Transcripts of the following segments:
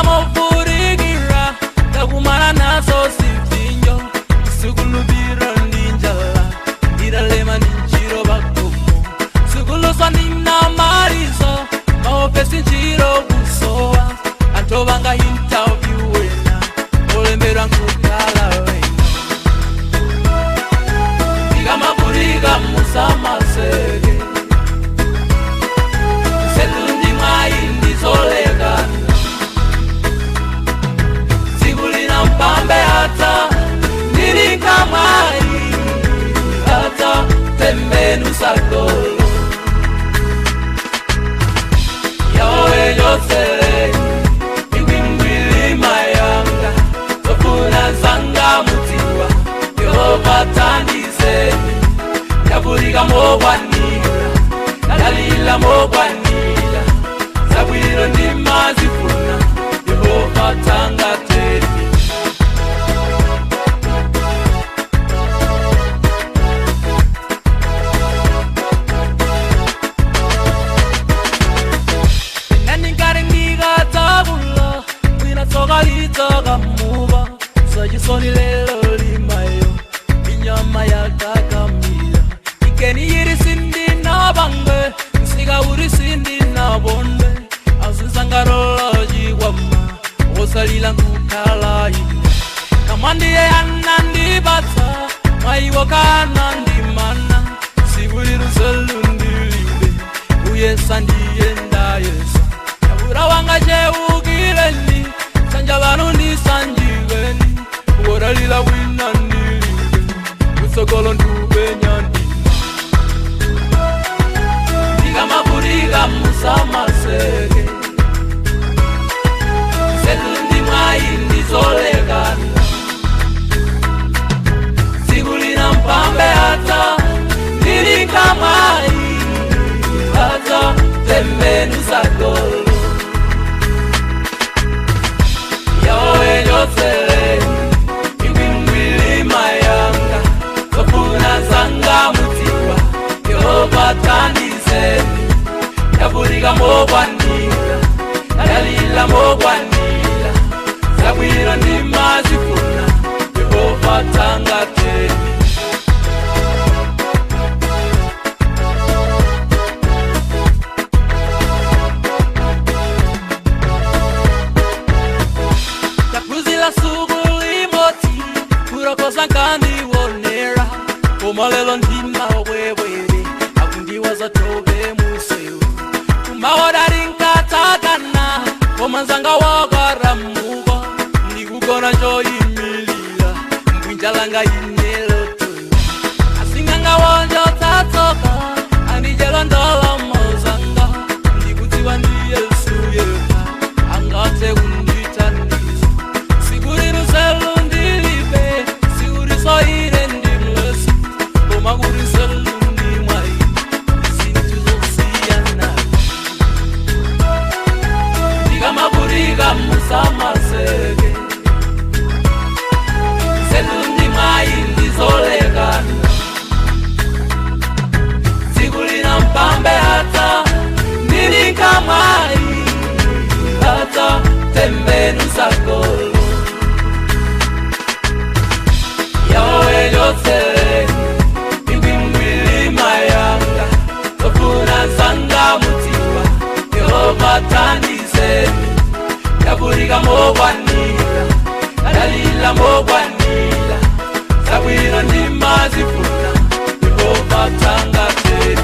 Ndakula mofurikira, ndakumana naso sipinjo. Sukulubira ndinjala, ndidalema ndinjiro bakomo. Sukuluswa nina mariso, maofesi njiro kusowa. Antobanga interview wena, olembera nkukala wena. Ndikamapurika musamaseke. Setundi mwayi ndizolekana. Sikulina mpambe hata ndilikamwayi hata tembenu sakolo yawe yosele ikwingwilima yanga zofuna zanga mutiwa Yehova tandizeni yavulika mokwanira dalila mokwanira zabwino ndimazifuna Yehova tangateni. Nandingaringikadzakula mwinatsoka litsoka muva sachisoni lelo limayo inyama yakakamira ikeni yiri sindinabangwe nsika uri sindinabonwe azinsangarolojikwama wosalila nkukhala ine kamwandiye anandipatsa mwayiwo kanandimana sikuliruselu ndilibe uyesa ndiyendayesa yabura wanga cheukileni sanja vanu ndisanjikeni woralila wina ndilibe kutsogolo ndupenya ndima ndikamapurika musamaseke setundi mwayi ndizolekana sikulina mpambe hata ndilikamwayi hata tembenu sakolo yawe yosele ikwingwilima yanga zofuna zanga mutiwa Yehova tandizeni yavulika mokwanira dalila mokwanira zabwino ndimazifuna Yehova tangateni. Taphunzira sukulimoti kurokoza nkandionera koma lelo ndimawewere akundiwaza tobe musewu kumaodari nkatakana koma nzanga wakaramuka ndikugona njoyimilira mbwinjalanga inelotonya asinganga wonjo tatsoka andijelo ndalama zanga ndikudziwa ndi Yesu yekha angathe kundithandiza sikuriruselu ndilibe sikurisoire ndimlesi koma kuriselu ndimwayi zinthu zosiyana ndikamapurika musamaseke setundi mwayi ndizolekana sikulina mpambe hata ndilikamwayi hata tembenu sakolo yawe yosele ikwingwilima yanga zofuna zanga mutiwa Yehova tandizeni yavulika mokwanira dalila mokwanira zabwino ndimazifuna Yehova tangateni.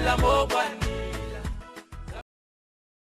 Ndalila mokwanira.